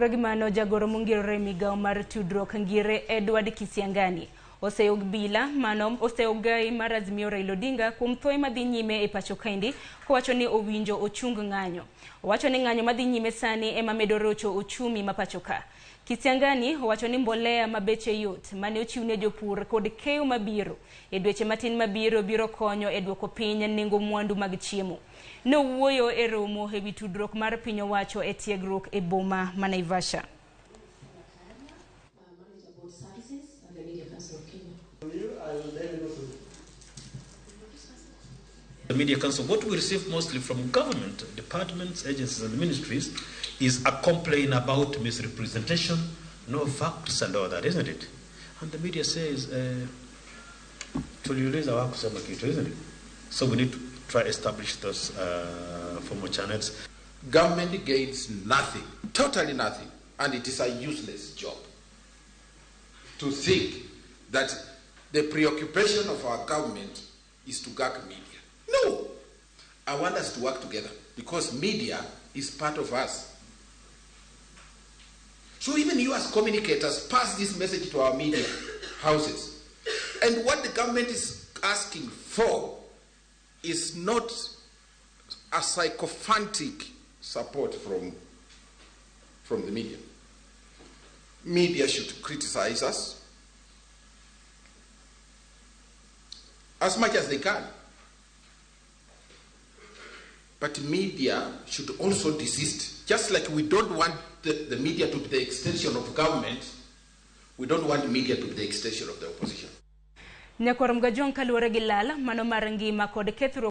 Gi mano jagoro mongirore e migawo mar tudruok Ngire Edward Kisiangani oseyo obila mano oseyo gai mar Azimio Raila Odinga kuom thoe madhi nyime e pacho kaendi kowacho ni owinjo ochung ng'anyo. Owacho ni ng'anyo madhi nyime sani ema medo rocho ochumi ma pacho ka. Kisiangani owacho ni mbolea ma beche yot mane ochiw ne jopur kod keyo mabiro e dweche matin mabiro biro konyo e duoko piny nengo mwandu mag chiemo. Ne owuoyo e romo e wi tudruok mar piny owacho e tiegruok e boma ma Naivasha. The Media Council, what we receive mostly from government departments, agencies, and ministries is a complaint about misrepresentation, no facts, and all that, isn't it? And the media says, tuliuliza hawakusema kitu, isn't it? So we need to try establish those formal channels. Government gains nothing, totally nothing, and it is a useless job to think that the preoccupation of our government is to gag media. No! I want us to work together because media is part of us. So even you as communicators, pass this message to our media houses. And what the government is asking for is not a sycophantic support from the media. Media should criticize us as much as they can. But media should also desist. Just like we don't want the media to be the extension of government, we don't want media to be the extension of the opposition. Nyakwar Mgajwang' kaluwore gi lal mano mar ngima kod kethruok.